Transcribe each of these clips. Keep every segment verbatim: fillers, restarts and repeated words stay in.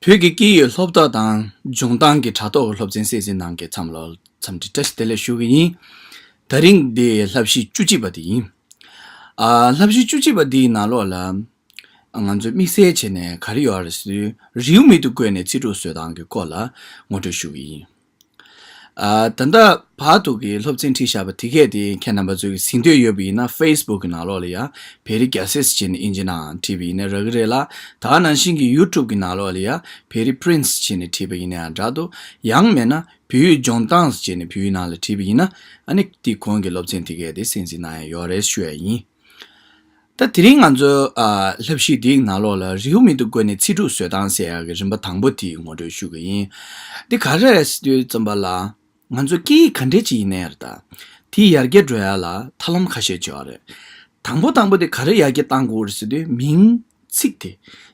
བོད་ཀྱི་སྐད་ཡིག་སློབ་གྲྭ་དང་སྦྱོང་སྟངས་ཀྱི་དྲ་ཐོག་གི་སློབ་ཚན་གསན་གཟིགས་གནང་མཁན་ཚང་མ་ལ་འཚམས་འདྲི་བཀྲ་ཤིས་བདེ་ལེགས་ཞུ་གི་ཡིན། དེ་རིང་འདི་བསླབ་གཞི་བཅུ་གཅིག་པ་དེ་ཡིན། ཨ་བསླབ་གཞི་བཅུ་གཅིག་པ་འདིའི་ནང་ལོགས་ལ་ང་ཚོས་དམིགས་བསལ་བྱས་ནས་ག་རེ་ཡོད་རེད་ཟེར་དུས། རེའུ་མིག་ཏུ་བཀོད་ནས་ཚིག་གྲུབ་བཟོ་སྟངས་ཀྱི་སྐོར་ལ་ངོ་སྤྲོད་ཞུ་གི་ཡིན། ཨ་ད་ལྟ་བར་དུ་གི་སློབ་ཚན་ཁྲིད་བཞག་པ་དེ་གས་དེ་ཁྱེད་རྣམ་པ་ཚོས་གཟིགས་འདོད་ཡོད་པ་ཡིན་ན། ཕེ་སི་བུག་གི་ནང་ལོགས་ལ་ཡ་བེ་རི་ག་སེས་བྱས་ནས་ཨིན་ཇི་ནང་བྲིས་པ་ཡིན་ན་རག་གི་རེད་ལ། ད་ག་ནང་བཞིན་གྱི་ཡུ་ཊུབ་གི་ནང་ལོགས་ལ་ཡ་བེ་རི་པི་རིན་སི་བྱས་ནས་བྲིས་པ་ཡིན་ན་ཡང་འདྲ་འདུག། ཡང་མེད་ན་བོད་ཡིག་སྦྱོང་སྟངས་བྱས་ནས་བོད་ཡིག་ནང་ལ་བྲིས་པ་ཡིན་ན། ཨ་ནི་དེ་གོང་གི་སློབ་ཚན་དེ་གས་དེ་གསན་གཟིགས་གནང་ཡ་ཡོད་རེད་ཞུ་ཡ་ཡིན། ད་དེ་རིང་ང་ཚོ་ཨ་བསླབ་གཞི་འདིའི་ནང་ལོགས་ལ་རེའུ་མིག་ཏུ་བཀོད་ནས་ཚིག་གྲུབ་བཟོ་སྟངས་ཟེར་ཡག་གི་རིམ་པ་དང་པོ་དེ་ངོ་སྤྲོད་ཞུ་གི་ཡིན། འདི་ག་རེ་རེད་ཟེར་དུས་ཙམ་པ་ལ། ང་ཚོ་སྐད་ཡིག་ག་འདྲས་ཅིག་ཡིན་ནའི་རེད། ད་དེ་ཡར་རྒྱས་འགྲོ་ཡ་ལ་ཐབས་ལམ་ཁ་ཤས་ཅིག་ཡོད་རེད། དང་པོ་དང་པོ་དེ་ག་རེ་ཡར་རྒྱས་གཏང་དགོས་རེད་ཟེར་དུས། མིང་ཚིག་དེ།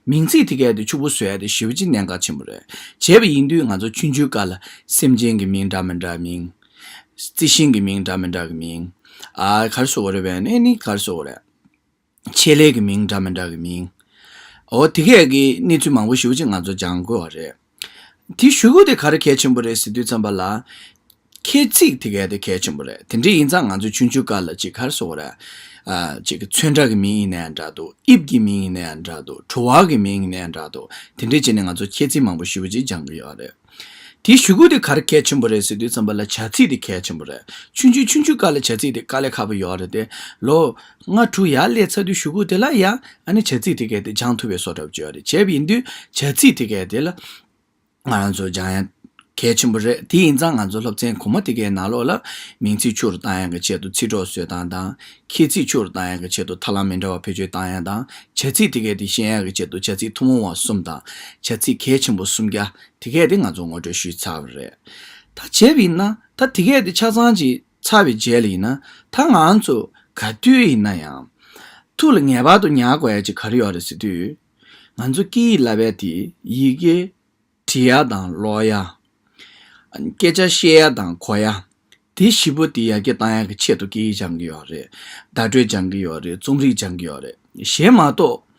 མིང་ཚིག་དེ་གས་དེ་ཕྱུག་པོ་བཟོ་ཡ་དེ་ཞེ་པོ་ཅིག་གནད་འགག་ཆེན་པོ་རེད། བྱས་པ་ཡིན་དུས་ང་ཚོ་ཆུང་ཆུང་སྐབས་ལ་སེམས་ཅན་གྱི་མིང་འདྲ་མི་འདྲ་མིང་། རྩི་ཤིང་གི་མིང་འདྲ་མི་འདྲ་གི་མིང་། ཨ་ག་རེ་ཟེར་དགོས་རེད། བས་ནས་ནི་ག་རེ་ཟེར་དགོས་རེད། ཆེད་ལས་ཀྱི་མིང་འདྲ་མི་འདྲ་གི་མིང་། འོ་དེ་གས་ཀྱི་གནས་ཚུལ་མང་པོ་ཞེ་པོ་ཅིག་ང་ཚོ་སྦྱང་དགོས་པ་རེད། དེ་གཞུག་གུ་དེ་ག་རེ་གལ་ཆེན་པོ་རེད་ཟེར་དུས་ཙམ་པ་ལ། ཁྱད་ཚིག་དེ་གས་དེ་གལ་ཆེན་པོ་རེད། དེ་འདྲ་ཡིན་ཙང་ང་ཚོ་ཆུང་ཆུང་སྐབས་ལ་ཅིག་ག་རེ་ཟེར་དགོས་རེད། ཨ་ཅིག་གི་ཚོན་ཁྲ་གི་མིང་ཡིན་ནའི་འདྲ་འདུག། དབྱིབས་ཀྱི་མིང་ཡིན་ནའི་འདྲ་འདུག། བྲོ་བ་གི་མིང་ཡིན་ནའི་འདྲ་འདུག། དེ་འདྲ་བྱས་ནས་ང་ཚོ་ཁྱད་ཚིག་མང་པོ་ཞེ་པོ་ཅིག་སྦྱང་གི་ཡོད་རེད། དེའི་གཞུག་གུ་དེ་ག་རེ་གལ་ཆེན་པོ་རེད་ཟེར་དུས་ཙམ་པ་ལ་བྱ་ཚིག་དེ་གལ་ཆེན་པོ་རེད། ཆུང་ཆུང་ཆུང་ཆུང་སྐབས་ལ་བྱ་ཚིག་དེ་དཀའ་ལས་ཁག་པོ་ཡོད་རེད་དེ། ལོ་ལྔ་དྲུག་ཡར་སླེབས་ཚར་དུས་གཞུག་གུ་དེ་ལ་ཡ་ཨ་ནི་བྱ་ཚིག་དེ་གས་དེ་སྦྱང་ཐུབ་པའི་བཟོ་འདྲ་པོ་ཅིག་ཡོད་རེད། བྱས་པ་ཡིན་དུས་བྱ་ཚིག་དེ་གས་དེ་ལ་ང་རང་ཚོ་སྦྱང་ཡ་གལ་ཆེན་པོ་རེད། དེ་ཡིན་ཙང་ང་ཚོ་སློབ་ཚན་གོང་མ་དེ་གའི་ནང་ལོགས་ལ་མིང་ཚིག་ཕྱུག་རུ་བཏང་ཡག་གི་ཆེད་དུ་ཚིག་གྲོགས་བཟོ་སྟངས་དང་། ཁྱད་ཚིག་ཕྱུག་རུ་བཏང་ཡག་གི་ཆེད་དུ་ཐབས་ལམ་མི་འདྲ་བ་བེད་སྤྱོད་བཏང་ཡག་དང་། བྱ་ཚིག་དེ་གས་དེ་ཤེས་ཡག་གི་ཆེད་དུ་བྱ་ཚིག་ཐུན་མོང་བ་གསུམ་དང་། བྱ་ཚིག་གལ་ཆེན་པོ་སུམ་བརྒྱ་དེ་གས་དེ་ང་ཚོ་ངོ་སྤྲོད་ཞུས་ཚར་བ་རེད། ད་བྱས་པ་ཡིན་ན་ད་དེ་གས་དེ་ཆ་ཚང་ཅིག་ཚར་བའི་རྗེས་ལ་ཡིན་ན། ད་ང་ཚོ་ག་དུས་ཡིན་ན་ཡང་ཐུགས་ལ་ངེས་པར་དུ་ཉར་དགོས་ཡ་ཅིག་ག་རེ་ཡོད་རེད་ཟེར་དུས། ང་ཚོ་སྐད་ཡིག་བསླབ་ཡ་དེ་ཡི་གེ་བྲི་ཡ་དང་ཀློག་ཡ། སྐད་ཆ་བཤད་ཡ་དང་གོ་ཡ། དེ་བཞི་པོ་དེ་ཡར་རྒྱས་བཏང་ཡ་གི་ཆེད་དུ་སྐད་ཡིག་སྦྱང་གི་ཡོད་རེད། བརྡ་སྤྲོད་སྦྱང་གི་ཡོད་རེད། རྩོམ་རིག་སྦྱང་གི་ཡོད་རེད། གཞན་མ་གཏོགས།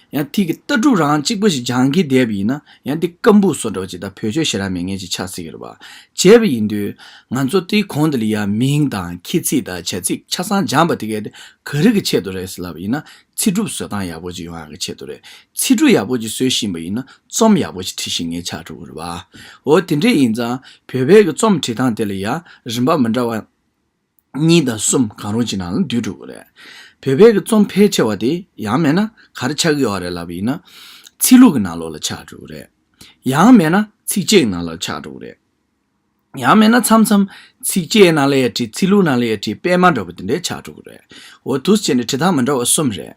ཡང་དེ་གི་ལྟ་གྲུབ་རང་གཅིག་པོ་ཞིག་སྦྱང་གི་བསྡད་པ་ཡིན་ན་ཡང་དེ་སྐམ་པོ་བཟོ་འདྲ་བ་ཅིག་དང་བེད་སྤྱོད་ཞེ་དྲག་མེད་མཁན་ཅིག་ཆགས་སྲིད་ཀྱི་རེད་པ། བྱས་པ་ཡིན་དུས་ང་ཚོ་དེའི་གོང་དེ་ལ་ཡ་མིང་དང་ཁྱད་ཚིག་དང་བྱ་ཚིག་ཆ་ཚང་སྦྱངས་པ་དེ་གས་དེ་ག་རེ་གི་ཆེད་དུ་རེད་ཟེར་ལབ་པ་ཡིན་ན། ཚིག་གྲུབ་བཟོ་སྟངས་ཡག་པོ་ཅིག་ཡོང་ཡག་གི་ཆེད་དུ་རེད། ཚིག་གྲུབ་ཡག་པོ་ཅིག་བཟོས་ཤེས་པ་ཡིན་ན་རྩོམ་ཡག་པོ་ཅིག་འབྲི་ཤེས་མཁན་ཆགས་འགྲོ་གི་རེད་པ། འོ་དེ་འདྲས་ཡིན་ཙང་བོད་པའི་གི་རྩོམ་འབྲི་སྟངས་དེ་ལ་ཡ་རིམ་པ་མི་འདྲ་བ་གཉིས་དང་གསུམ་གང་རུང་ཅིག་ནང་ལ་འདུས་འགྲོ་གི་རེད། བོད་པའི་གི་རྩོམ་ཕལ་ཆེ་བ་དེ་ཡང་མེད་ན་ག་རེ་ཆགས་ཀྱི་ཡོད་རེད་ལབ་པ་ཡིན་ན། ཚིག་ལྷུག་གི་ནང་ལོགས་ལ་ཆགས་འགྲོ་གི་རེད། ཡང་མེད་ན་ཚིགས་བཅད་ཀྱི་ནང་ལོགས་ལ་ཆགས་འགྲོ་གི་རེད། ཡང་མིན་ན་མཚམས་མཚམས་ཚིགས་བཅད་ནང་ལ་ཡ་བྲིས། ཚིག་ལྷུག་ནང་ལ་ཡ་བྲིས། སྤེལ་མ་འདྲ་པོ་དེ་འདྲའི་ཆགས་འགྲོ་གི་རེད། འོ་འདུག་སེ་བྱས་ནས་བྲིས་སྟངས་མི་འདྲ་བ་གསུམ་རེད།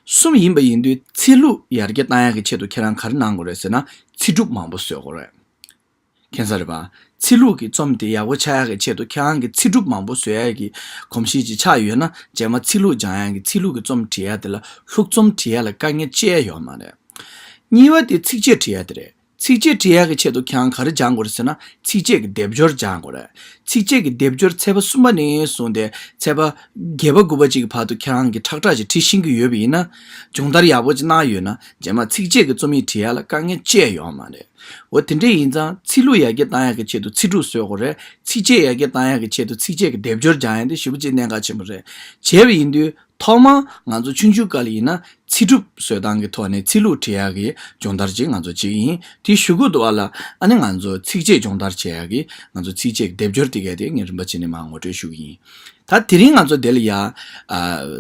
གསུམ་ཡིན་པ་ཡིན་དུས་ཚིག་ལྷུག་ཡར་རྒྱས་བཏང་ཡག་གི་ཆེད་དུ་ཁྱེད་རང་ག་རེ་གནང་དགོས་རེད་ཟེར་ན། ཚིག་གྲུབ་མང་པོ་བཟོ་དགོས་རེད། མཁྱེན་གསལ་རེད་པ། ཚིག་ལྷུག་གི་རྩོམ་དེ་ཡག་པོ་ཆགས་ཡག་གི་ཆེད་དུ་ཁྱེད་རང་གི་ཚིག་གྲུབ་མང་པོ་བཟོ་ཡག་གི་གོམས་གཤིས་ཅིག་ཆགས་ཡོད་ན། རྗེས་མ་ཚིག་ལྷུག་སྦྱང་ཡག་གི་ཚིག་ལྷུག་གི་རྩོམ་འབྲི་ཡག་དེ་ལ་ལྷུག་རྩོམ་འབྲི་ཡག་ལ་དཀའ་ངལ་ཅི་ཡང་ཡོད་མ་རེད། གཉིས་པ་དེ་ཚིགས་བཅད་འབྲི་ཡག་དེ་རེད། ཚིགས་བཅད་འབྲི་ཡག་གི་ཆེད་དུ་ཁྱེད་རང་ག་རེ་སྦྱང་དགོས་རེད་ཟེར་ན། ཚིགས་བཅད་ཀྱི་སྡེབ་སྦྱོར་སྦྱང་དགོས་རེད། ཚིགས་བཅད་ཀྱི་སྡེབ་སྦྱོར་ཚེག་བར་གསུམ་པ་ནས་བཟུང་སྟེ་ཚེག་བར་བརྒྱད་པ་དགུ་པ་ཅིག་གི་བར་དུ་ཁྱེད་རང་གིས་ཁྲག་ཁྲག་ཅིག་བྲིས་ཤེས་ཀྱི་ཡོད་པ་ཡིན་ན། སྦྱོང་བརྡར་ཡག་པོ་ཅིག་གནང་ཡོད་ན། རྗེས་མ་ཚིགས་བཅད་ཀྱི་རྩོམ་ཡིག་འབྲི་ཡག་ལ་དཀའ་ངལ་ཅི་ཡང་ཡོད་མ་རེད། འོ་དེ་འདྲས་ཡིན་ཙང་ཚིག་ལྷུག་ཡར་རྒྱས་བཏང་ཡག་གི་ཆེད་དུ་ཚིག་གྲུབ་བཟོ་དགོས་རེད། ཚིགས་བཅད་ཡར་རྒྱས་བཏང་ཡག་གི་ཆེད་དུ་ཚིགས་བཅད་ཀྱི་སྡེབ་སྦྱོར་སྦྱང་ཡག་དེ་ཞེ་པོ་ཅིག་གནད་འགག་ཆེན་པོ་རེད། བྱས་པ་ཡིན་དུས། ཐོག་མར་ང་ཚོ་ཆུང་ཆུང་སྐབས་ལ་ཡིན་ན་ཚིག་གྲུབ་བཟོ་སྟངས་ཀྱི་ཐོག་ནས་ཚིག་ལྷུག་འབྲི་ཡག་གི་སྦྱོང་བརྡར་ཅིག་ང་ཚོ་བྱེད་ཀྱི་ཡིན། དེའི་གཞུག་གུ་དུ་བ་ལ་ཨ་ནི་ང་ཚོ་ཚིགས་བཅད་སྦྱོང་བརྡར་བྱེད་ཡག་གི་ང་ཚོ་ཚིགས་བཅད་ཀྱི་སྡེབ་སྦྱོར་དེ་གས་དེ་ངས་རིམ་པ་བྱས་ནས་མར་ངོ་སྤྲོད་ཞུ་གི་ཡིན། ད་དེ་རིང་ང་ཚོ་འདི་ལ་ཡ་ཨ་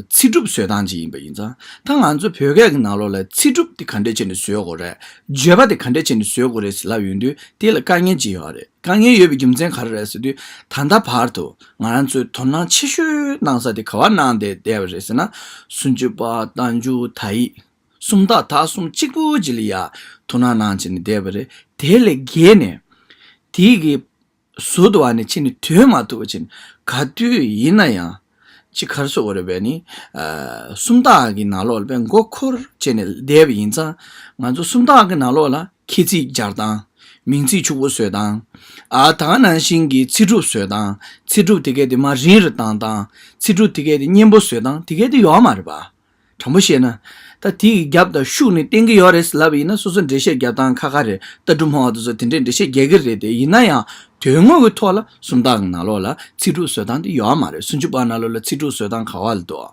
ཚིག་གྲུབ་བཟོ་སྟངས་ཅིག་ཡིན་པ་ཡིན་ཙང་། ད་ང་ཚོ་བོད་སྐད་ཀྱི་ནང་ལོགས་ལ་ཚིག་གྲུབ་དེ་ག་འདྲས་བྱས་ནས་བཟོ་དགོས་རེད། བརྗོད་པ་དེ་ག་འདྲས་བྱས་ནས་བཟོ་དགོས་རེད་ཟེར་ལབ་ཡོང་དུས་དེ་ལ་དཀའ་ངལ་ཅིག་ཡོད་རེད། དཀའ་ངལ་ཡོད་པའི་རྒྱུ་མཚན་ག་རེ་རེད་ཟེར་དུས། ད་ལྟ་བར་དུ་ང་རང་ཚོས་དོ་སྣང་ཆེ་ཤོས་གནང་ས་དེ་ག་པར་གནང་བསྡད་བསྡད་པ་རེད་ཟེར་ན། སུམ་ཅུ་པ། རྟགས་འཇུག་ད་ཡིག་སུམ་རྟགས་དག་གསུམ་གཅིག་པུ་ཅིག་ལ་ཡ་དོ་སྣང་གནང་བྱས་ནས་བསྡད་པ་རེད། དེ་ལས་བརྒལ་ནས་དེའི་གི་ཟུར་དུ་བ་ནས་ཕྱིན་ནས་དོན་མ་ཐུབ་པ་བྱས་ནས་ག་དུས་ཡིན་ན་ཡང་། ཅིག་ག་རེ་ཟེར་དགོས་རེད་པས་ནི། ཨ་སུམ་རྟགས་ཀྱི་ནང་ལོགས་ལ་པའི་མགོ་འཁོར་བྱས་ནས་བསྡད་པ་ཡིན་ཙང་། ང་ཚོ་སུམ་རྟགས་ཀྱི་ནང་ལོགས་ལ་ཁྱད་ཚིག་སྦྱར་སྟངས། མིང་ཚིག་ཕྱུག་པོ་བཟོ་སྟངས། ཨ་ད་ག་ནང་བཞིན་གྱི་ཚིག་གྲུབ་བཟོ་སྟངས། ཚིག་གྲུབ་དེ་གས་དེ་མར་རིང་རུ་བཏང་སྟངས། ཚིག་གྲུབ་དེ་གས་དེ་སྙན་པོ་བཟོ་སྟངས་དེ་གས་དེ་ཡོད་མ་རེད་པ། དྲང་པོ་བཤད་ན། ད་དེའི་རྒྱབ་དང་ཤུགས་ནི་བསྟན་གྱི་ཡོད་རེད་ལབ་ཡིན་ན། སོ་སོ་འགྲེལ་བཤད་རྒྱབ་སྟངས་ཁ་ཁ་རེད། ལྟ་གྲུབ་སྨྲ་བ་དེ་ཚོ་དེ་འདྲའི་འགྲེལ་བཤད་རྒྱག་གི་རེད་དེ། ཡིན་ན་ཡང་དོན་དངོས་ཀྱི་ཐོག་ལ་སུམ་རྟགས་ཀྱི་ནང་ལོགས་ལ་ཚིག་གྲུབ་བཟོ་སྟངས་དེ་ཡོད་མ་རེད། སུམ་ཅུ་པ་ནང་ལོགས་ལ་ཚིག་གྲུབ་བཟོ་སྟངས་ག་བ་ལ་འདུག་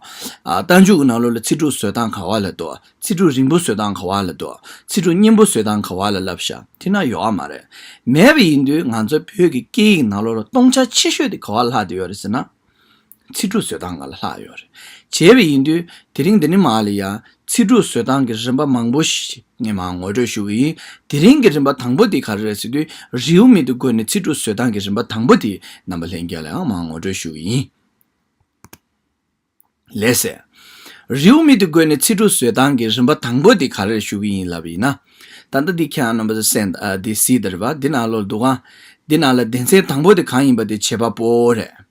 ཨ། རྟགས་འཇུག་གི་ནང་ལོགས་ལ་ཚིག་གྲུབ་བཟོ་སྟངས་ག་བ་ལ་འདུག་ཚིག་གྲུབ་རིང་པོ་བཟོ་སྟངས་ག་བ་ལ་འདུག་ཚིག་གྲུབ་སྙན་པོ་བཟོ་སྟངས་ག་བ་ལ་ལབ་ཤག་དེ་ན་ཡོད་མ་རེད། མེད་པ་ཡིན་དུས་ང་ཚོའི་བོད་ཀྱི་སྐད་ཡིག་ནང་ལོགས་ལ་སྟོང་ཆ་ཆེ་ཤོས་དེ་ག་བ་ལ་ལྷག་བསྡད་ཡོད་རེད་ཟེར་ན། ཚིག་གྲུབ་བཟོ་སྟངས་སྒང་ལ་ལྷག་ཡོད་རེད། བྱས་པ་ཡིན་དུས་དེ་རིང་འདི་ནས་མར་ལ་ཡ་ཚིག་གྲུབ་བཟོ་སྟངས་ཀྱི་རིམ་པ་མང་པོ་ཞིག་ངས་མར་ངོ་སྤྲོད་ཞུ་གི་ཡིན། དེ་རིང་གི་རིམ་པ་དང་པོ་དེ་ག་རེ་རེད་ཟེར་དུས། རེའུ་མིག་ཏུ་བགོས་ནས་ཚིག་གྲུབ་བཟོ་སྟངས་ཀྱི་རིམ་པ་དང་པོ་དེ་རྣམ་པ་ལྷན་རྒྱས་ལ་ཡང་མར་ངོ་སྤྲོད་ཞུ་གི་ཡིན། ལགས་སེ། རེའུ་མིག་ཏུ་བགོས་ནས་ཚིག་གྲུབ་བཟོ་སྟངས་ཀྱི་རིམ་པ་དང་པོ་དེ་ག་རེ་རེད་ཞུ་གི་ཡིན་ལབ་པ་ཡིན་ན། ད་ལྟ་འདི་ཁྱེད་རང་རྣམ་པ་ཚོ་གསན་ཨ། འདི་གཟིགས་དང་རེད་པ། འདི་ནང་ལོགས་འདུག་ག་འདི་ནང་ལ་སྡེ་ཚན་དང་པོ་དེ་གང་ཡིན་པ་དེ་བྱེད་པ་པོ་རེད།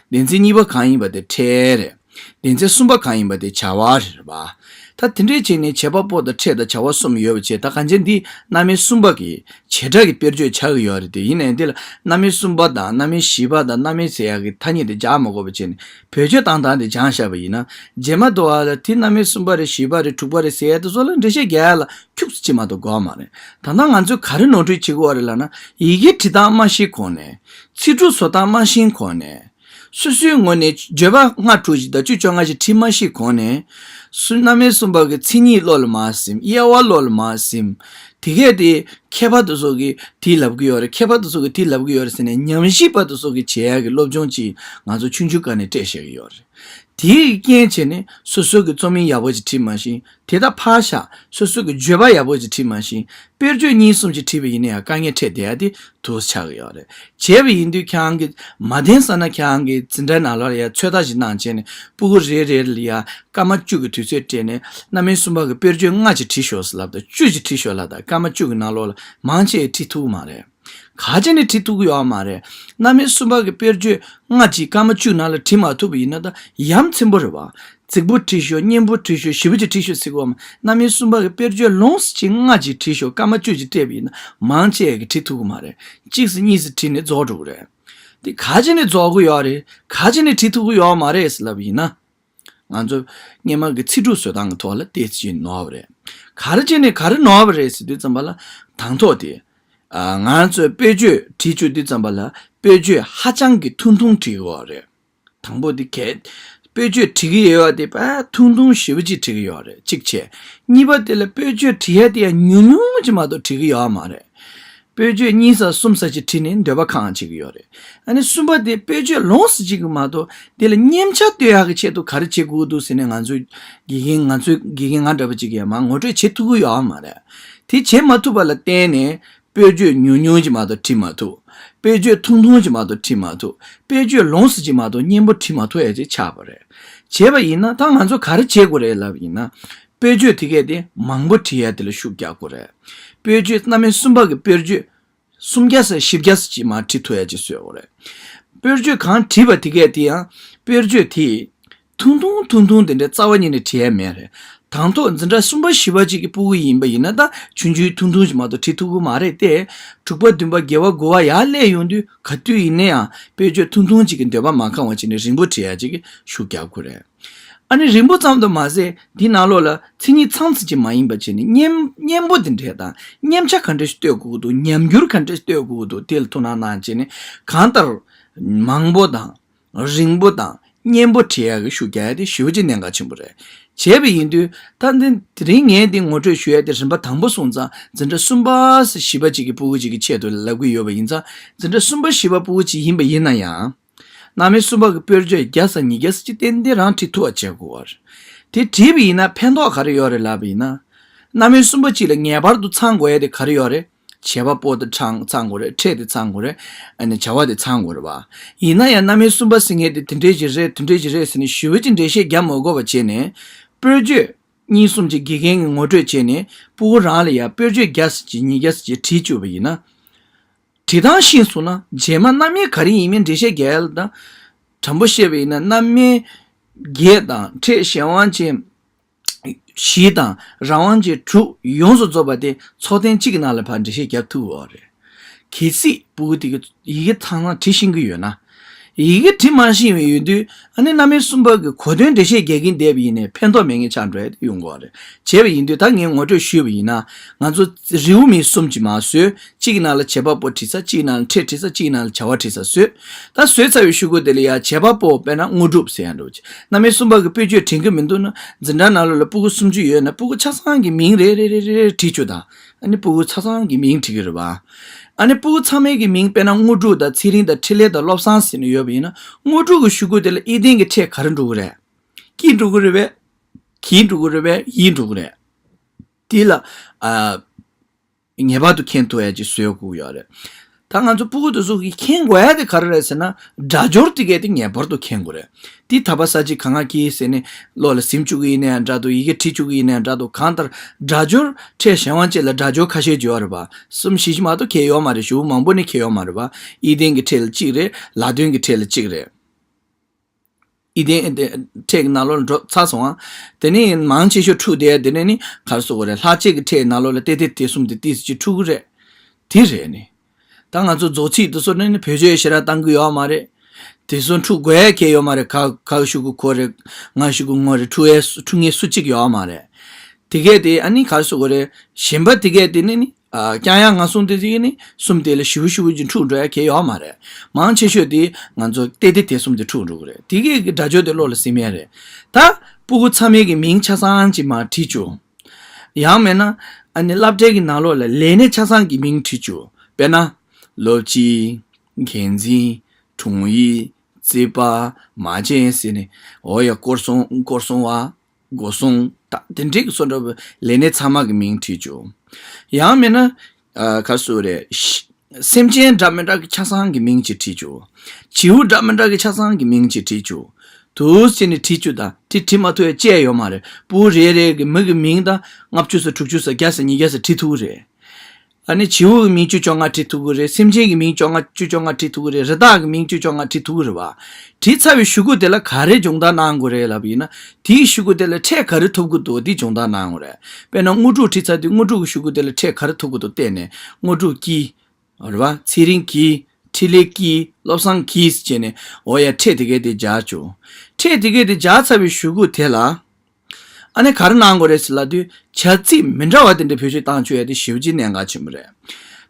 སྡེ་ཚན་གཉིས་པ་གང་ཡིན་པ་དེ་ཕྲད་རེད། སྡེ་ཚན་གསུམ་པ་གང་ཡིན་པ་དེ་བྱ་བ་རེད་པ། ད་དེ་འདྲའི་བྱས་ནས་བྱེད་པ་པོ་དང་ཕྲད་དང་བྱ་བ་གསུམ་ཡོད་པ་བྱས། ད་གང་ཅི་འདི་རྣམ་དབྱེ་གསུམ་པ་གི་བྱེ་བྲག་གི་དཔེར་བརྗོད་ཆགས་ཀྱི་ཡོད་རེད་དེ། ཡིན་ནའི་འདི་ལ་རྣམ་དབྱེ་གསུམ་པ་དང་རྣམ་དབྱེ་བཞི་པ་དང་རྣམ་དབྱེ་ཟེར་ཡག་གི་ཐ་སྙད་དེ་སྦྱར་མ་དགོས་པ་བྱས་ནས་བེད་སྤྱོད་བཏང་སྟངས་དེ་སྦྱངས་བཞག་པ་ཡིན་ན། རྗེས་མ་དུ་བ་ལ་དེ་རྣམ་དབྱེ་གསུམ་པ་རེད། བཞི་པ་རེད། དྲུག་པ་རེད་ཟེར་ཡག་དེ་ཚོ་ལ་འགྲེལ་བཤད་རྒྱག་ཡག་ལ་ཁྱུག་ཙམ་ཅིག་མ་གཏོགས་དགོས་མ་རེད། ད་ལྟ་ང་ཚོས་ག་རེ་ནོར་འཁྲུལ་བྱེད་ཀྱི་ཡོད་རེད་ལབ་ན། ཡི་གེ་འབྲི་སྟངས་མ་ཤེས་གོང་ནས། ཚིག་གྲུབ་བཟོ་སྟངས་མ་ཤེས་གོང་ནས། སོ་སོའི་ངོས་ནས་བརྗོད་པ་ལྔ་དྲུག་ཅིག་དང་བཅུ་བཅོ་ལྔ་ཅིག་བྲིས་མ་ཤེས་གོང་ནས། སུ་རྣམ་དབྱེ་གསུམ་པ་གི་མཚན་ཉིད་བློ་ལ་མ་སིམ། དབྱེ་བ་བློ་ལ་མ་སིམ། དེ་གས་དེ་མཁས་པ་དེ་ཚོ་གིས་དེ་ལབ་ཀྱི་ཡོད་རེད། མཁས་པ་དེ་ཚོ་གིས་དེ་ལབ་ཀྱི་ཡོད་རེད་ཟེར་ནས་ཉམས་ཞིབ་པ་དེ་ཚོ་གིས་བྱེད་ཡག་གི་སློབ་སྦྱོང་ཅིག་ང་ཚོ་ཆུང་ཆུང་སྒང་ནས་སྤྲད་བཞག་གི་ཡོད་རེད། དེའི་རྐྱེན་བྱས་ནས་སོ་སོ་གི་རྩོམ་ཡིག་ཡག་པོ་ཅིག་བྲིས་མ་ཤེས། དེ་དག་ཕར་བཞག་སོ་སོ་གི་བརྗོད་པ་ཡག་པོ་ཅིག་བྲིས་མ་ཤེས། དཔེར་བརྗོད་གཉིས་གསུམ་ཅིག་བྲིས་པ་ཡིན་ན་ཡང་དཀའ་ངལ་འཕྲད་བསྡད་ཡ་དེ་དུ་ཆགས་ཀྱི་ཡོད་རེད། བྱས་པ་ཡིན་དུས་ཁྱེད་རང་གིས་མ་བདེན་བསམ་ན། ཁྱེད་རང་གིས་འཛིན་གྲྭ་ནང་ལོགས་ལ་ཡ་ཚོད་ལྟ་ཞིག་གནང་བྱས་ནས་སྤུ་གུ་རེ་རེ་ལ་ཡ་སྐར་མ་བཅུ་གི་དུས་ཚོད་སྤྲད་ནས་རྣམ་དབྱེ་གསུམ་པ་གི་དཔེར་བརྗོད་ལྔ་ཅིག་བྲིས་ཤོག་ཟེར་ལབ་དང་། བཅུ་ཅིག་བྲིས་ཤོག་ལབ་དང་། སྐར་མ་བཅུ་གི་ནང་ལོགས་ལ་མང་ཆེ་བྲིས་ཐུབ་ཀྱི་མ་རེད། ག་ཅི་ནས་བྲིས་ཐུབ་ཀྱི་ཡོད་མ་རེད། རྣམ་དབྱེ་གསུམ་པ་གི་དཔེར་བརྗོད་ལྔ་ཅིག་སྐར་མ་བཅུ་ནང་ལ་བྲིས་མ་ཐུབ་པ་ཡིན་ན། ད་ཡ་མཚན་པོ་རེད་པ། རྫིག་པོ་བྲིས་ཤོག་སྙན་པོ་བྲིས་ཤོག་ཞེ་པོ་ཅིག་བྲིས་ཤོག་ཟེར་གྱི་ཡོད་མ། རྣམ་དབྱེ་གསུམ་པ་གི་དཔེར་བརྗོད་ལོངས་སུ་ཅིག་ལྔ་ཅིག་བྲིས་ཤོག་སྐར་མ་བཅུ་ཅིག་སྤྲད་པ་ཡིན་ན་མང་ཆེ་གིས་བྲིས་ཐུབ་ཀྱི་མ་རེད། གཅིག་ཙམ་གཉིས་ཙམ་བྲིས་ནས་རྫོགས་འགྲོ་གི་རེད། དེ་ག་ཅི་ནས་རྫོགས་ཀྱི་ཡོད་རེད། ག་ཅི་ནས་བྲིས་ཐུབ་ཀྱི་ཡོད་མ་རེད་ཟེར་ལབ་པ་ཡིན་ན། ང་ཚོ་སྔོན་མ་གི་ཚིག་གྲུབ་བཟོ་སྟངས་ཀྱི་ཐོག་ལ་ཏོག་ཙམ་ནོར་བ་རེད། ག་རེ་བྱས་ནས་ག་རེ་ནོར་བ་རེད་ཟེར་དུས་ཙམ་པ་ལ། དང་ཐོག་དེ། ཨ། ང་ཚོས་དཔེར་བརྗོད་བྲིས་བཅུག་དུས་ཙམ་པ་ལ་དཔེར་བརྗོད་ཧ་ཅང་གི་ཐུང་ཐུང་བྲིས་ཀྱི་ཡོད་རེད། དང་པོ་དེ་གས། དཔེར་བརྗོད་བྲིས་ཀྱི་ཡོད་པ་དེ་དཔེ་ཐུང་ཐུང་ཞེ་པོ་ཅིག་བྲིས་ཀྱི་ཡོད་རེད། གཅིག་བྱས། གཉིས་པ་དེ་ལ་དཔེར་བརྗོད་བྲིས་ཡ་དེ་ཡང་ཉུང་ཉུང་ཅིག་མ་གཏོགས་བྲིས་ཀྱི་ཡོད་མ་རེད། དཔེར་བརྗོད་གཉིས་ཙམ་གསུམ་ཙམ་ཅིག་བྲིས་ནས་འདོད་པ་ཁེངས་བྱེད་ཀྱི་ཡོད་རེད། ཨ་ནི་གསུམ་པ་དེ་དཔེར་བརྗོད་ལོངས་སུ་སྤྱོད་ཀྱི་མ་གཏོགས་དེ་ལ་སྙན་ཆ་གཏོད་ཡག་གི་ཆེད་དུ་ག་རེ་བྱེད་དགོས་འདུག་ཟེར་ནས། ང་ཚོའི་དགེ་རྒན་ང་ཚོའི་དགེ་རྒན་ང་འདྲ་པོ་ཅིག་གིས་མར་ངོ་སྤྲོད་བྱེད་ཐུབ་ཀྱི་ཡོད་མ་རེད། དེ་བྱེད་མ་ཐུབ་པ་ལ་བརྟེན་ནས་དཔེར་བརྗོད་ཉུང་ཉུང་ཅིག་མ་གཏོགས་བྲིས་མ་ཐུབ། དཔེར་བརྗོད་ཐུང་ཐུང་ཅིག་མ་གཏོགས་བྲིས་མ་ཐུབ། དཔེར་བརྗོད་ལོངས་སུ་ཅིག་མ་གཏོགས་སྙན་པོ་བྲིས་མ་ཐུབ་ཡ་ཅིག་ཆགས་པ་རེད། བྱས་པ་ཡིན་ན་ད་ང་ཚོ་ག་རེ་བྱེད་དགོས་རེད་ལབ་ཡིན་ན། དཔེར་བརྗོད་དེ་གས་དེ་མང་པོ་བྲིས་ཡ་དེ་ལ་ཤུགས་རྒྱག་དགོས་རེད། དཔེར་བརྗོད་རྣམ་དབྱེ་གསུམ་པ་གི་དཔེར་བརྗོད་སུམ་བརྒྱ་ཙམ་བཞི་བརྒྱ་ཙམ་ཅིག་མར་བྲིས་ཐུབ་ཡ་ཅིག་བཟོ་དགོས་རེད། དཔེར་བརྗོད་གང་བྲིས་པ་དེ་གས་དེ་ཡང་དཔེར་བརྗོད་དེ་ཐུང་ཐུང་ཐུང་ཐུང་དེ་འདྲའི་རྩ་བ་ཉིད་ནས་བྲིས་ཡ་མེད་རེད། དང་ཐོག་འཛིན་གྲྭ་གསུམ་པ་བཞི་པ་ཅིག་གི་སྤུ་གུ་ཡིན་པ་ཡིན་ན་ད་ཆུང་ཆུང་ཐུང་ཐུང་ཅིག་མ་གཏོགས་བྲིས་ཐུབ་ཀྱི་མ་རེད་དེ། དྲུག་པ་བདུན་པ་བརྒྱད་པ་དགུ་པ་ཡར་སླེབས་ཡོང་དུས་ག་དུས་ཡིན་ན་ཡང་དཔེར་བརྗོད་ཐུང་ཐུང་ཅིག་གིས་འདོད་པ་མ་ཁེངས་པ་བྱས་ནས་རིང་པོ་བྲིས་ཡ་ཅིག་གི་ཤུགས་རྒྱག་དགོས་རེད། ཨ་ནི་རིང་པོ་ཙམ་དུ་མ་ཟད་འདི་ནང་ལོགས་ལ་མཚན་ཉིད་ཚང་ཙམ་ཅིག་མ་ཡིན་པ་བྱས་ནས་སྙན་སྙན་པོ་འདི་འདྲས་དང་སྙན་ཆ་ག་འདྲས་ཤིག་གཏོད་དགོས་ཀྱི་འདུག་ཉམས་འགྱུར་ག་འདྲས་ཤིག་གཏོད་དགོས་ཀྱི་འདུག་དེ་ལ་ཐུགས་སྣང་གནང་བྱས་ནས་གང་ལྟར་མང་པོ་དང་རིང་པོ་དང་སྙན་པོ་བྲིས་ཡག་གི་ཤུགས་རྒྱག་ཡ་དེ་ཞེ་པོ་ཅིག་གནད་འགག་ཆེན་པོ་རེད། བྱས་པ་ཡིན་དུས་ད་འདི་དེ་རིང་ངས་འདི་ངོ་སྤྲོད་ཞུ་ཡ་དེ་རིམ་པ་དང་པོ་སོང་ཙང་འཛིན་གྲྭ་གསུམ་པ་བཞི་པ་ཅིག་གི་སྤུ་གུ་ཅིག་གི་ཆེད་དུ་ལབ་ཀྱི་ཡོད་པ་ཡིན་ཙང་། འཛིན་གྲྭ་གསུམ་པ་བཞི་པ་སྤུ་གུ་ཅིག་ཡིན་པ་ཡིན་ན་ཡང་། རྣམ་དབྱེ་གསུམ་པ་གི་དཔེར་བརྗོད་བརྒྱ་ཙམ་ཉིས་བརྒྱ་ཙམ་ཅིག་ཏན་ཏན་རང་བྲིས་ཐུབ་པ་བྱེད་དགོས་པ་རེད། དེ་བྲིས་པ་ཡིན་ན་ཕན་ཐོགས་ག་རེ་ཡོད་རེད་ལབ་པ་ཡིན་ན། རྣམ་དབྱེ་གསུམ་པ་གཅིག་ལ་ངེས་པར་དུ་ཚང་དགོས་ཡ་དེ་ག་རེ་ཡོད་རེད། བྱེད་པ་པོ་དེ་ཚང་ཚང་དགོས་རེད། ཕྲད་དེ་ཚང་དགོས་རེད། ཨ་ནི་བྱ་བ་དེ་ཚང་དགོས་རེད་པ། ཡིན་ན་ཡང་རྣམ་དབྱེ་གསུམ་པ་ཟེར་མཁན་དེ་དེ་འདྲས་ཅིག་རེད། དེ་འདྲས་ཅིག་རེད་ཟེར་ནས་ཞེ་པོ་ཅིག་འགྲེལ་བཤད་རྒྱག་མ་དགོས་པ་བྱས་ནས། དཔེར་བརྗོད་གཉིས་གསུམ་ཅིག་དགེ་རྒན་གྱིས་ངོ་སྤྲོད་བྱས་ནས་སྤུ་གུ་རང་ལ་ཡ་དཔེར་བརྗོད་བརྒྱ་ཙམ་ཅིག་ཉིས་བརྒྱ་ཙམ་ཅིག་བྲིས་བཅུག་པ་ཡིན་ན། བྲིས་སྟངས་ཤེས་སོང་ན་རྗེས་མ་རྣམ་དབྱེ་ག་རེ་ཡིན་མིན་འགྲེལ་བཤད་རྒྱག་ཡ་ལ་ད། དྲང་པོ་བཤད་པ་ཡིན་ན་རྣམ་དབྱེ་བརྒྱད་དང་ཕྲད་གཞན་དབང་ཅན་བཞི་དང་རང་དབང་ཅན་དྲུག་ཡོངས་སུ་རྫོགས་པ་དེ་ཚོགས་ཐེངས་གཅིག་གི་ནང་ལ་ཕར་འགྲེལ་བཤད་རྒྱབ་ཐུབ་ཀྱི་ཡོད་རེད། གལ་སྲིད་སྤུ་གུ་དེ་གིས་ཡི་གེ་ཚང་ཚང་བྲིས་ཤེས་ཀྱི་ཡོད་ན། ཡི་གེ་བྲིས་མ་ཤེས་པའི་ཡོད་དུས་ཨ་ནི་རྣམ་དབྱེ་གསུམ་པ་གི་གོ་དོན་འགྲེལ་བཤད་རྒྱག་གིན་བསྡད་པ་ཡིན་ནའི་ཕན་ཐོགས་མེད་མཁན་ཆགས་འགྲོ་ཡ་དེ་ཡོང་གི་རེད། བྱས་པ་ཡིན་དུས་ད་ངས་ངོ་སྤྲོད་ཞུས་པ་ཡིན་ན། ང་ཚོ་རེའུ་མིག་གསུམ་གྱི་མར་བཟོས། གཅིག་ནང་ལ་བྱེད་པ་པོ་བྲིས་ས། གཅིག་ནང་ལ་ཕྲད་བྲིས་ས། གཅིག་ནང་ལ་བྱ་བ་བྲིས་ས་བཟོས། ད་བཟོས་ཚར་བའི་གཞུག་གུ་དེ་ལ་ཡ་བྱེད་པ་པོ་དཔེར་ན་དངོས་གྲུབ་ཟེར་ཡ་འདྲ་བོ་ཅིག་རྣམ་དབྱེ་གསུམ་པ་གི་དཔེ་བརྗོད་དྲན་གྱི་མི་འདུག་ན། འཛིན་གྲྭ་ནང་ལོགས་ལ་སྤུ་གུ་སུམ་ཅུ་ཡོད་ན་སྤུ་གུ་ཆ་ཚང་གི་མིང་རེ་རེ་རེ་རེ་བྲིས་བཅུག་དང་། ཨ་ནི་སྤུ་གུ་ཆ་ཚང་གི་མིང་བྲིས་ཀྱི་རེད་པ། ཨ་ནི་སྤུ་གུ་ཚང་མའི་གི་མིང་དཔེར་ན་དངོས་གྲུབ་དང་ཚེ་རིང་དང་འཕྲིན་ལས་དང་བློ་བཟང་ཟེར་ནས་ཡོད་པ་ཡིན་ན། དངོས་གྲུབ་ཀྱི་གཞུག་གུ་དེ་ལ་ཨི་ལྡན་གྱི་ཕྲད་ག་རེ་འགྲོ་གི་རེད། ཀྱི་འགྲོ་གི་རེད་པས། གྱི་འགྲོ་གི་རེད་པས། ཡི་འགྲོ་གི་རེད། དེ་ལ་ཨ། ངེས་པར་དུ་མཁྱེན་ཐུབ་ཡ་ཅིག་བཟོ་དགོས་ཡོད་རེད། ད་ང་ཚོ་སྤུ་གུ་དེ་ཚོ་གིས་མཁྱེན་དགོས་ཡ་དེ་ག་རེ་རེད་ཟེར་ན། སྒྲ་སྦྱོར་དེ་གས་དེ་ངེས་པར་དུ་མཁྱེན་དགོས་རེད། དེ་ད་བར་ས་གཅིག་ག་ང་གིས་ཟེར་ནས་བློ་ལ་ཟིན་བཅུག་གི་ཡིན་ནའི་འདྲ་འདུག་ཡི་གེ་བྲིས་བཅུག་གི་ཡིན་ནའི་འདྲ་འདུག་གང་ལྟར་སྒྲ་སྦྱོར་ཕྲད་གཞན་དབང་ཅན་ལ་སྒྲ་སྦྱོར་ཁ་ཤས་ཡོད་རེད་པ། གསུམ་བཞི་ཞིག་མ་གཏོགས་གལ་ཡོད་མ་རེད། ཞེ་པོ་མང་པོ་ནི་གལ་ཡོད་མ་རེད་པ། ཨི་ལྡན་གྱི་ཕྲད་ལ་གཅིག་རེད། ལ་དོན་གྱི་ཕྲད་ལ་གཅིག་རེད། ཨི་ལྡན་ཕྲད་ཀྱི་ནང་ལོགས་ལ་འགྲོ་ཚར་སོང་ཨ། དེ་ནས་མང་ཆེ་ཤོས་འཁྲུག་བསྡད། དེ་ནས་ནི་ག་རེ་ཟེར་དགོས་རེད། ལྷག་བཅས་ཀྱི་ཕྲད་ནང་ལོགས་ལ་ཏེ་ཏེ་དེ་གསུམ་དེ་ཏིས་ཅིག་འཁྲུག་གི་རེད། དེ་རེད་ནི། ད་ང་ཚོ་རྫོགས་ཚིག་དེ་ཚོ་ནི་ནི་བེད་སྤྱོད་ཞེ་དྲག་བཏང་གི་ཡོད་མ་རེད། དེ་ཚོ་འཁྲུག་དགོས་ཡ་གལ་ཡོད་མ་རེད། ག་ག་གཞུག་གུ་གོ་རེད། ང་གཞུག་གུ་ངོ་རེད། འཁྲུག་ཡས་འཁྲུག་མཁན་སུ་གཅིག་ཡོད་མ་རེད། དེ་གས་དེ་ཨ་ནི་ག་རེ་ཟེར་དགོས་རེད། གཞན་པ་དེ་གས་དེ་ནི་ནི། ཨ། རྐྱང་ཡང་ང་གསུང་དེ་ཅིག་ནི་གསུམ་དེ་ལ་ཞིབ་ཞིབ་ཅིག་འཁྲུག་འགྲོ་ཡ་གལ་ཡོད་མ་རེད། མང་ཆེ་ཤོས་དེ་ང་ཚོ་ཏེ་ཏེ་དེ་གསུམ་དེ་འཁྲུག་འགྲོ་གི་རེད། དེ་གས་ཀྱི་སྒྲ་སྦྱོར་དེ་བློ་ལ་ཟིན་ཡ་རེད། ད་སྤུ་གུ་ཚང་མའི་གི་མིང་ཆ་ཚང་ཅིག་མར་བྲིས་བཅུག་ཡང་མིན་ན་ཨ་ནི་སློབ་གྲྭའི་གི་ནང་ལོགས་ལ་ལས་སྣེ་ཆ་ཚང་གི་མིང་བྲིས་བཅུག་དཔེར་ན། སློབ་སྤྱི། འགན་འཛིན། དྲུང་ཡིག་རྩིས་པ། མ་བྱན་ཟེར་ནས། འོ་ཡ། སྐོར་སྲུང་། སྐོར་སྲུང་བ། སྒོ་སྲུང་། ད་དེ་འདྲའི་གི་སོ་འདྲ་བོ་ལས་སྣེ་ཚང་མ་གི་མིང་བྲིས་བཅུག་ཡང་མིན་ན། ཨ། ག་རེ་ཟེར་དགོས་རེད། ཤ- སེམས་ཅན་འདྲ་མི་འདྲ་གི་ཆ་ཚང་གི་མིང་ཅིག་བྲིས་བཅུག་བྱིའུ་འདྲ་མི་འདྲ་གི་ཆ་ཚང་གི་མིང་ཅིག་བྲིས་བཅུག་དུས་ཟེར་ནས་བྲིས་བཅུག་ད་དེ་བྲིས་མ་ཐུབ་ཡ་བཅས་ཡོད་མ་རེད། སྤུ་གུ་རེ་རེ་གི་མི་གི་མིང་ད་ལྔ་བཅུ་ཙམ་དྲུག་ཅུ་ཙམ་བརྒྱ་ཙམ་ཉིས་བརྒྱ་ཙམ་བྲིས་ཐུབ་ཀྱི་རེད། ཨ་ནི་བྱིའུ་གི་མིང་བཅུ་བཅོ་ལྔ་བྲིས་ཐུབ་ཀྱི་རེད། སེམས་ཅན་གྱི་མིང་བཅོ་ལྔ་བཅུ་བཅོ་ལྔ་བྲིས་ཐུབ་ཀྱི་རེད། རི་དྭགས་ཀྱི་མིང་བཅུ་བཅོ་ལྔ་བྲིས་ཐུབ་ཀྱི་རེད་བ། བྲིས་ཚར་བའི་གཞུག་གུ་དེ་ལ་ག་རེ་སྦྱོང་བརྡར་གནང་དགོས་རེད་ལབ་པ་ཡིན་ན། དེའི་གཞུག་གུ་དེ་ལ་ཕྲད་ག་རེ་ཐོབ་ཀྱི་འདུག་དེ་སྦྱོང་བརྡར་གནང་དགོས་རེད། དཔེར་ན་དངོས་གྲུབ་བྲིས་ཚར་དུས་དངོས་གྲུབ་ཀྱི་གཞུག་གུ་དེ་ལ་ཕྲད་ག་རེ་ཐོབ་ཀྱི་འདུག་བལྟས་ནས། དངོས་གྲུབ་ཀྱི། རེད་བ། ཚེ་རིང་གི། འཕྲིན་ལས་ཀྱི། བློ་བཟང་གིས་བྱས་ནས། འོ་ཡ། ཕྲད་དེ་གས་དེ་སྦྱར་བཅུག་ཕྲད་དེ་གས་དེ་སྦྱར་ཚར་བའི་གཞུག་གུ་དེ་ལ། ཨ་ནི་ག་རེ་གནང་དགོས་རེད་ཟེར་ལབ་དུས། བྱ་ཚིག་མི་འདྲ་བ་དེ་འདྲ་བེད་སྤྱོད་བཏང་བཅུག་ཡ་དེ་ཞེ་པོ་ཅིག་གནད་འགག་ཆེན་པོ་རེད།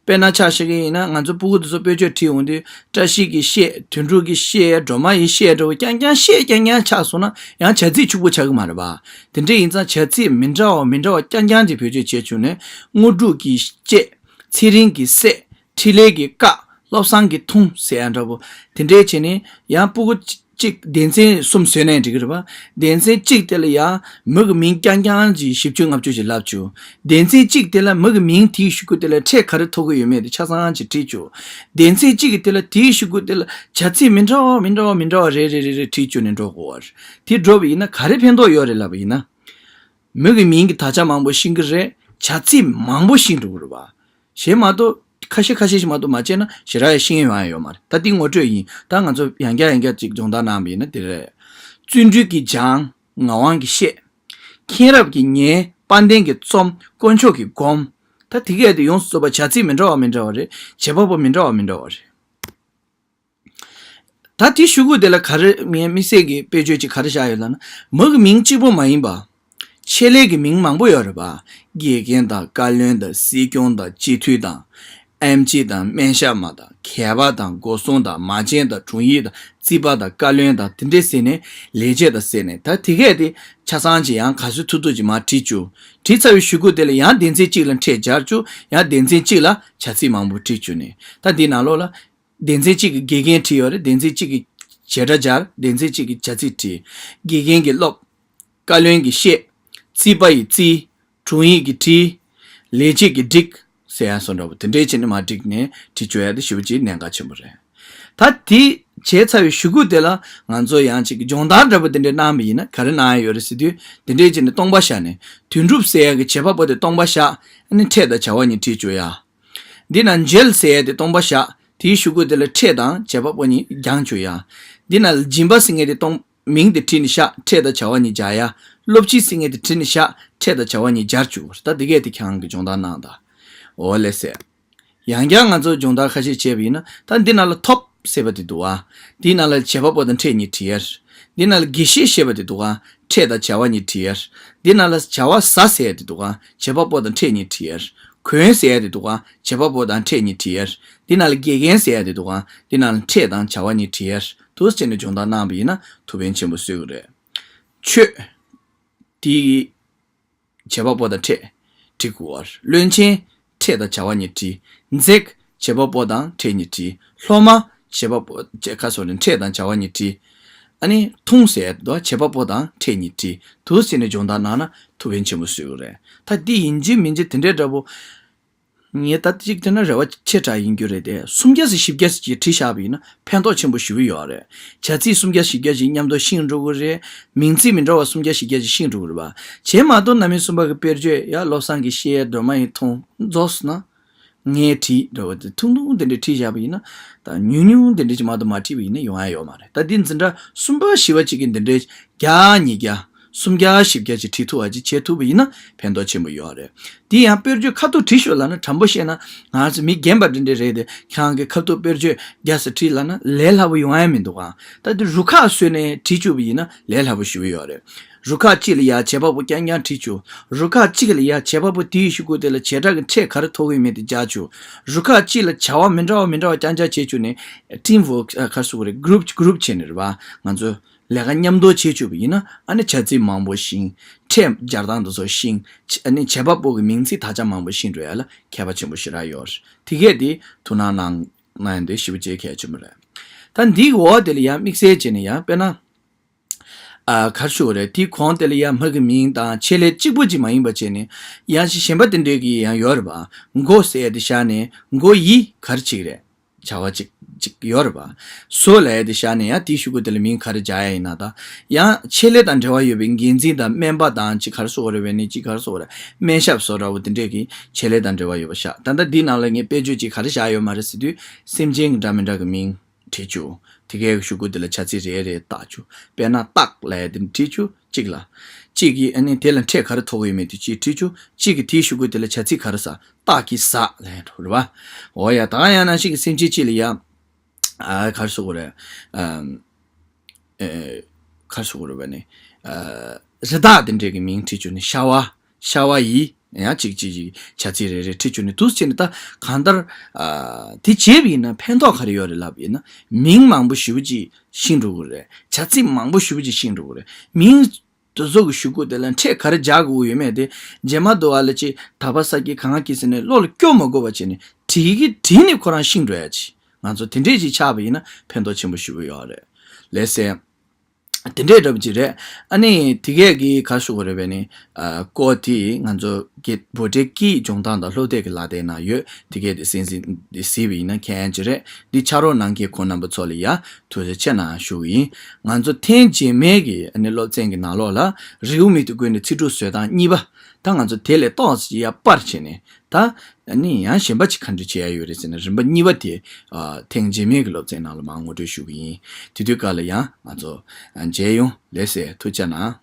དཔེར་ན་ཆ་བཞག་གི་ཡིན་ན། ང་ཚོ་སྤུ་གུ་དེ་ཚོ་དཔེ་བརྗོད་བྲིས་ཡོང་དུས། བཀྲ་ཤིས་ཀྱིས་བཤད། དོན་གྲུབ་ཀྱིས་བཤད། སྒྲོལ་མ་ཡིས་བཤད་འདྲ་བོ་རྐྱང་རྐྱང་བཤད་རྐྱང་རྐྱང་ཆགས་སོང་ན་ཡང་བྱ་ཚིག་ཕྱུག་པོ་ཆགས་ཀྱི་མ་རེད་པ། དེ་འདྲ་ཡིན་ཙང་བྱ་ཚིག་མི་འདྲ་བ་མི་འདྲ་བ་རྐྱང་རྐྱང་ཅིག་བེད་སྤྱོད་བྱས་བཅུག་ནས། དངོས་གྲུབ་ཀྱིས་བཅད། ཚེ་རིང་གིས་བསད། འཕྲིན་ལས་ཀྱིས་བཀག་བློ་བཟང་གིས་འཐུང་ཟེར་ཡ་འདྲ་བོ། དེ་འདྲའི་བྱས་ནས་ཡང་སྤུ་གུ་གཅིག་སྡེ་ཚན་གསུམ་བཟོས་ནའི་འགྲིག་གི་རེད་པ། སྡེ་ཚན་གཅིག་དེ་ལ་ཡང་མི་གི་མིང་རྐྱང་རྐྱང་ཅིག་བཞི་བཅུ་ལྔ་བཅུ་ཞིག་ལབ་བཅུག་སྡེ་ཚན་གཅིག་དེ་ལ་མི་གི་མིང་དེའི་གཞུག་གུ་དེ་ལ་ཕྲད་ག་རེ་ཐོབ་ཀྱི་ཡོད་མེད་དེ་ཆ་ཚང་ཅིག་བྲིས་བཅུག་སྡེ་ཚན་གཅིག་གི་དེ་ལ་དེའི་གཞུག་གུ་དེ་ལ་བྱ་ཚིག་མི་འདྲ་བ་མི་འདྲ་བ་མི་འདྲ་བ་རེ་རེ་རེ་རེ་བྲིས་བཅུག་ནས་འགྲོ་དགོས་པ་རེད། དེ་འགྲོ་བ་ཡིན་ན་ག་རེ་ཕན་ཐོགས་ཡོད་རེད་ལབ་པ་ཡིན་ན། མི་གི་མིང་གི་དག་ཆ་མང་པོ་ཤེས་ཀྱི་རེད། བྱ་ཚིག་མང་པོ་ཤེས་འགྲོ་གི་རེད་པ། གཞན་མ་གཏོགས་ཁ་ཤས་ཁ་ཤས་ཤིག་མ་གཏོགས་མ་བྱས་ན་ཞེ་དྲག་ཡང་ཤེས་ཡོང་ཡ་ཡོད་མ་རེད། ད་འདི་ངོ་སྤྲོད་ཡིན། ད་ང་ཚོ་ཡང་བསྐྱར་ཡང་བསྐྱར་ཅིག་སྦྱོང་བརྡར་གནང་བ་ཡིན་ན་འདི་རེད། བརྩོན་འགྲུས་ཀྱིས་སྦྱངས། ངག་དབང་གིས་བཤད། མཁྱེན་རབ་ཀྱིས་ཉན། དཔལ་ལྡན་གྱིས་རྩོམ། དཀོན་མཆོག་གིས་བསྒོམ། ད་དེ་གས་དེ་ཡོངས་སུ་རྫོགས་པ་བྱ་ཚིག་མི་འདྲ་བ་མི་འདྲ་བ་རེད། བྱེད་པ་པོ་མི་འདྲ་བ་མི་འདྲ་བ་རེད། ད་དེའི་གཞུག་གུ་དེ་ལ་ག་རེ། ངས་དམིགས་བསལ་གྱི་དཔེ་བརྗོད་ཅིག་ག་རེ་བཞག་ཡོད་ལབ་ན། མི་གི་མིང་གཅིག་པོ་མ་ཡིན་པ། ཆེད་ལས་ཀྱི་མིང་མང་པོ་ཡོད་རེད་པ། དགེ་རྒན་དང་། བཀའ་བློན་དང་། སྲིད་སྐྱོང་དང་། སྤྱི་འཐུས་དང་། ཨེམ་ཆི་དང་། སྨན་ཞབས་མ་དང་། མཁས་པ་དང་། སྒོ་སྲུང་དང་། མ་བྱན་དང་། དྲུང་ཡིག་དང་། རྩིས་པ་དང་། བཀའ་བློན་དང་། དེ་འདྲས་ཟེར་ནས་ལས་བྱེད་དང་ཟེར་ནས། ད་དེ་གས་དེ་ཆ་ཚང་ཅིག་ཡང་ག་ཚོད་ཐུབ་ཐུབ་ཅིག་མར་བྲིས་བཅུག་བྲིས་ཚར་བའི་གཞུག་གུ་དེ་ལ་ཡང་སྡེ་ཚན་གཅིག་ལ་ཕྲད་སྦྱར་བཅུག་ཡང་སྡེ་ཚན་གཅིག་ལ་བྱ་ཚིག་མང་པོ་བྲིས་བཅུག་ནས། ད་འདི་ནང་ལོགས་ལ། སྡེ་ཚན་གཅིག་གི་དགེ་རྒན་བྲིས་ཡོད་རེད། སྡེ་ཚན་གཅིག་གི་བྱེད་སྒྲ་སྦྱར། སྡེ་ཚན་གཅིག་གི་བྱ་ཚིག་བྲིས། དགེ་རྒན་གྱིས་སློབ། བཀའ་བློན་གྱིས་བཤད། རྩིས་པ་ཡིས་རྩིས། དྲུང་ཡིག་གིས་བྲིས། ལས་བྱེད་ཀྱིས་བསྒྲིགས་ཟེར་ཡ་སོགས་འདྲ་པོ་དེ་འདྲའི་བྱས་ནས་མར་བསྒྲིགས་ནས་བྲིས་བཅུག་ཡ་དེ་ཞེ་པོ་ཅིག་གནད་འགག་ཆེན་པོ་རེད། ད་དེ་བྱས་ཚར་བའི་གཞུག་གུ་དེ་ལ་ང་ཚོ་ཡང་ཅིག་སྦྱོང་བརྡར་འདྲ་པོ་དེ་འདྲ་གནང་བ་ཡིན་ན་ག་རེ་གནང་ཡ་ཡོད་རེད་ཟེར་དུས། དེ་འདྲའི་བྱས་ནས་སྟོང་པ་བཞག་ནས། དོན་གྲུབ་ཟེར་ཡ་གི་བྱེད་པ་པོ་དེ་སྟོང་པ་བཞག་ཨ་ནི་ཕྲད་དང་བྱ་བ་གཉིས་བྲིས་བཅུག་ཡ། འདི་ན་འཇལ་ཟེར་ཡ་དེ་སྟོང་པ་བཞག་དེའི་གཞུག་གུ་དེ་ལ་ཕྲད་དང་བྱེད་པ་པོ་གཉིས་སྦྱང་བཅུག་ཡ། འདི་ན་སྦྱིན་པ་ཟེར་མཁན་དེ་སྟོང་། མིང་དེ་བྲིས་ནས་བཞག་ཕྲད་དང་བྱ་བ་གཉིས་སྦྱར་ཡ། སློབ་སྤྱི་ཟེར་མཁན་དེ་བྲིས་ནས་བཞག་ཕྲད་དང་བྱ་བ་གཉིས་སྦྱར་བཅུག་ད་འདི་གས་དེ་ཁྱེད་རང་གིས་སྦྱོང་བརྡར་གནང་དང་། འོ་ལགས་སེ། ཡང་བསྐྱར་ང་ཚོ་སྦྱོང་བརྡར་ཁ་ཤས་བྱས་པ་ཡིན་ན། ད་འདི་ནང་ལ་ཐོབ། ཟེར་བ་དེ་འདུག་ག་འདི་ནང་ལ་བྱེད་པ་པོ་དང་ཕྲད་གཉིས་བྲིས་ཡ། འདི་ནང་ལ་དགེ་བཤེས་ཞེས་པ་དེ་འདུག་ག་ཕྲད་དང་བྱ་བ་གཉིས་བྲིས་ཡ། འདི་ནང་ལ་བྱ་བ་ཟ་ཟེར་ཡ་དེ་འདུག་ག་བྱེད་པ་པོ་དང་ཕྲད་གཉིས་བྲིས་ཡ། གོན་ཟེར་ཡ་དེ་འདུག་ག་བྱེད་པ་པོ་དང་ཕྲད་གཉིས་བྲིས་ཡ། འདི་ནང་ལ་དགེ་རྒན་ཟེར་ཡ་དེ་འདུག་ག་འདི་ནང་ལ་ཕྲད་དང་བྱ་བ་གཉིས་བྲིས་ཡ། འདུག་སེ་བྱས་ནས་སྦྱོང་བརྡར་གནང་བ་ཡིན་ན་ཐུགས་ཕན་ཆེན་པོ་གསོས་ཀྱི་རེད། ཆོས། དེ་བྱེད་པ་པོ་དང་ཕྲད་བྲིས་དགོས་པ། བློན་ཆེན་ཕྲད་དང་བྱ་བ་གཉིས་བྲིས། མཛེས། བྱེད་པ་པོ་དང་ཕྲད་གཉིས་བྲིས། སློབ་མ་བྱེད་པ་པོ་བྱེད་ཁ་སོ་ནས་ཕྲད་དང་བྱ་བ་གཉིས་བྲིས། ཨ་ནི་ཐུང་ཟེར་དུ་བྱེད་པ་པོ་དང་ཕྲད་གཉིས་བྲིས། འདུག་སེ་བྱས་ནས་སྦྱོང་བརྡར་གནང་ན་ཐུགས་ཕན་ཆེན་པོ་གསོས་ཀྱི་རེད། ད་འདི་ཡིན་གཅིག་མིན་གཅིག་དེ་འདྲའི་འདྲ་པོ། ངས་ད་གཅིག་བལྟས་ན་རེ་བ་ཆེ་དྲགས་ཡིན་རྒྱུ་རེད་དེ། སུམ་བརྒྱ་ཙམ་བཞི་བརྒྱ་ཙམ་ཅིག་བྲིས་བཞག་པ་ཡིན་ན་ཕན་ཐོགས་ཆེན་པོ་ཞེ་པོ་ཡོད་རེད། བྱ་ཚིག་སུམ་བརྒྱ་བཞི་བརྒྱ་ཅིག་མཉམ་དུ་ཤེས་འགྲོ་གི་རེད། མིང་ཚིག་མི་འདྲ་བ་སུམ་བརྒྱ་བཞི་བརྒྱ་ཅིག་ཤེས་འགྲོ་གི་རེད་པ། བྱས་མ་གཏོགས་རྣམ་སྨིན་གསུམ་པ་གི་དཔེར་བརྗོད་ཡ་བློ་བཟང་གིས་བཤད་སྒྲོལ་མ་ཡིས་འཐུང་རྫོགས་སོང་ན། ངས་བྲིས་འདྲ་བ་དེ་ཐུང་ཐུང་དེ་འདྲ་བྲིས་བཞག་པ་ཡིན་ན། ད་ཉུང་ཉུང་དེ་འདྲ་ཅིག་མ་གཏོགས་མ་བྲིས་པ་ཡིན་ན་ཡོང་ཡ་ཡོད་མ་རེད། ད་འདི་འཛིན་གྲྭ་གསུམ་པ་བཞི་པ་ཅིག་གིས་འདི་འདྲའི་བརྒྱ་ཉིས་བརྒྱ་སུམ་བརྒྱ་བཞི་བརྒྱ་ཅིག་བྲིས་ཐུབ་པ་ཅིག་བྱེད་ཐུབ་པ་ཡིན་ན་ཕན་ཐོགས་ཆེན་པོ་ཡོད་རེད། དེ་ཡང་དཔེར་བརྗོད་ཁ་ཐུག་བྲིས་ཤོག་ལབ་ན། དྲང་པོ་བཤད་ན་ང་ཚོ་མི་རྒན་པ་འདྲ་འདྲ་རེད་དེ། ཁྱེད་རང་གིས་ཁ་ཐུག་དཔེར་བརྗོད་བརྒྱ་ཙམ་བྲིས་ལབ་ན་ལས་སླ་པོ་ཡོང་ཡ་མི་འདུག་ག་ད་དེ་རུ་ཁག་བཟོས་ནས་བྲིས་བཅུག་པ་ཡིན་ན་ལས་སླ་པོ་ཞེ་པོ་ཡོད་རེད། རུ་ཁག་གཅིག་ལ་ཡ་བྱེད་པ་པོ་རྐྱང་རྐྱང་བྲིས་བཅུག་རུ་ཁག་གཅིག་ལ་ཡ་བྱེད་པ་པོ་དེའི་གཞུག་གུ་དེ་ལ་བྱེད་སྒྲ་གི་ཕྲད་ག་རེ་ཐོགས་ཀྱི་ཡོད་མེད་དེ་སྦྱར་བཅུག་རུ་ཁག་གཅིག་ལ་བྱ་བ་མི་འདྲ་བ་མི་འདྲ་བ་རྐྱང་རྐྱང་བྱེད་བཅུག་ནས། ཊིམ་ཝོག་ག་རེ་ཟེར་དགོས་རེད། གུ་རུབ་གུ་རུབ་བྱས་ནས་རེད་པ། ང་ཚོ་ལས་ཀ་མཉམ་དུ་བྱེད་བཅུག་པ་ཡིན་ན། ཨ་ནི་བྱ་ཚིག་མང་པོ་ཤེས། ཕྲད་སྦྱར་སྟངས་དེ་ཚོ་ཤེས། ཨ་ནི་བྱེད་པ་པོ་གི་མིང་ཚིག་དག་ཆ་མང་པོ་ཤེས་འགྲོ་ཡ་ལ་ཁྱད་པར་ཆེན་པོ་ཞེ་དྲག་ཡོད་རེད། དེ་གས་དེ་ཐུགས་སྣང་གནང་གནང་ཡ་དེ་ཞེ་པོ་ཅིག་གལ་ཆེན་པོ་རེད། ད་འདིའི་འོག་དེ་ལ་ཡང་དམིགས་བསལ་བྱས་ནས་ཡང་དཔེར་ན། ཨ་ག་རེ་ཟེར་དགོས་རེད། དེའི་གོང་དེ་ལ་ཡང་མི་གི་མིང་དང་ཆེད་ལས་གཅིག་པུ་ཅིག་མ་ཡིན་པ་བྱས་ནས་ཡང་ཞིག་གཞན་པ་དེ་འདྲས་ཀྱི་ཡང་ཡོད་རེད་པ། མགོ་ཟེར་ཡ་དེ་བཞག་ནས་མགོ་ཡི་ག་རེ་ཅིག་རེད། བྱ་བ་ཅིག་ཅིག་ཡོད་རེད་པ། བཟོ་ལབ་ཡ་དེ་བཞག་ནས་ཡང་དེའི་གཞུག་གུ་དེ་ལ་མིང་ག་རེ་སྦྱར་ཡ་ཡིན་ན། ད་ཡང་ཆེད་ལས་དང་འབྲེལ་བ་ཡོད་པའི་འགན་འཛིན་དང་སྨན་པ་དང་ཅིག་ག་རེ་ཟེར་དགོས་རེད་པས་ནི། ཅིག་ག་རེ་ཟེར་དགོས་རེད། སྨན་ཞབས་བཟོ་འདྲ་བོ་དེ་འདྲས་ཀྱི་ཆེད་ལས་དང་འབྲེལ་བ་ཡོད་པ་བཞག་ད་ལྟ་འདི་ནང་ལ་ངས་དཔེ་བརྗོད་ཅིག་ག་རེ་བཞག་ཡོད་མ་རེད་ཟེར་དུས། སེམས་ཅན་གྱི་འདྲ་མི་འདྲ་གི་མིང་བྲིས་བཅུག་དེ་གའི་གཞུག་གུ་དེ་ལ་བྱ་ཚིག་རེ་རེ་བཏགས་བཅུག་དཔེར་ན་རྟགས་ལབ་ཡ་དེ་བྲིས་བཅུག་གཅིག་ལ། གཅིག་གིས་ཨ་ནི་དེ་ལ་ཕྲད་ག་རེ་ཐོགས་ཀྱི་ཡོད་མེད་དེ་གཅིག་བྲིས་བཅུག་གཅིག་གིས་དེའི་གཞུག་གུ་དེ་ལ་བྱ་ཚིག་ག་རེ་ཟ། རྟགས་ཀྱིས་ཟ་ལབ་ཡ་འགྲོ་རེད་པ། འོ་ཡ། ད་ག་ཡང་ནང་བཞིན་གྱི་སེམས་ཅན་གཅིག་ལ་ཡ། ཨ་ག་རེ་ཟེར་དགོས་རེད། ཨམ། ཨེ། ག་རེ་ཟེར་དགོས་རེད་པས་ནི། ཨ་རི་དྭགས་དེ་འདྲས་ཀྱི་མིང་བྲིས་བཅུག་ནས་ཤ་བ། ཤ་བ་ཡི། ཡང་གཅིག་གཅིག་གཅིག་བྱ་ཚིག་རེ་རེ་བྲིས་བཅུག་ནས་འདུག་སེ་བྱས་ནས། ད་གང་ལྟར། ཨ་དེ་བྱས་པ་ཡིན་ན་ཕན་ཐོགས་ག་རེ་ཡོད་རེད་ལབ་པ་ཡིན་ན། མིང་མང་པོ་ཞེ་པོ་ཅིག་ཤེས་འགྲོ་གི་རེད། བྱ་ཚིག་མང་པོ་ཞེ་པོ་ཅིག་ཤེས་འགྲོ་གི་རེད། མིང་དེ་ཚོ་གི་གཞུག་གུ་དེ་ལ་ཕྲད་ག་རེ་སྦྱར་དགོས་ཡོད་མེད་དེ། རྗེས་མ་དུ་བ་ལ་ཅིག་ད་པ་ས་ཀྱི་གང་གི་ཟེར་ནས་བློ་ལ་སྐྱོ་མ་དགོས་པ་བྱས་ནས་བྲིས་ཀྱི་བྲིས་ནས་ཁོ་རང་ཤེས་འགྲོ་ཡ་ཅིག་ང་ཚོ་དེ་འདྲས་ཅིག་ཆགས་པ་ཡིན་ན་ཕན་ཐོགས་ཆེན་པོ་ཞེ་པོ་ཡོད་རེད། ལགས་སེ། དེ་འདྲས་འདྲ་པོ་ཅིག་རེད། ཨ་ནི་དེ་གས་ཀྱི་ག་རེ་ཟེར་དགོས་རེད་པས་ནི། ཨ་སྐོར་དེ་ང་ཚོ་གི་བོད་འབྲེལ་སྐད་ཡིག་སྦྱོང་སྟངས་དང་སློབ་དེབ་ཀྱི་ལག་དེབ་ནང་ཡོད། དེ་གས་དེ་གཟིགས་གཟིགས་པ་ཡིན་ན་མཁྱེན་ཡ་ཅིག་རེད། འདི་ཕྱག་རོགས་གནང་མཁན་ཁོང་རྣམ་པ་ཚོ་ལ་ཡ་ཐུགས་རྗེ་ཆེ་གནང་ཞུ་གི་ཡིན། ང་ཚོ་ཐེངས་རྗེས་མའི་གི་ཨ་ནི་སློབ་ཚན་གྱི་ནང་ལོགས་ལ་རེའུ་མིག་ཏུ་བཀོད་ནས་ཚིག་གྲུབ་བཟོ་སྟངས་གཉིས་པ། ད་ང་ཚོ་དེ་ལས་ཏོག་ཙམ་ཡར་སྤར་བྱས་ནས། ད་ཨ་ནི་ཡང་གཞན་པ་ཅིག་ག་འདྲ་བྱེད་ཡ་ཡོད་རེད་ཟེར་ན། རིམ་པ་གཉིས་པ་དེ་ཨ་ཐེངས་རྗེས་མའི་གི་སློབ་ཚན་ནང་ལ་མར་ངོ་སྤྲོད་ཞུ་གི་ཡིན། དེ་དུས་སྐབས་ལ་ཡང་ང་ཚོ་ཨ་མཇལ་ཡོང་། ལགས་སེ། ཐུགས་རྗེ་གནང་།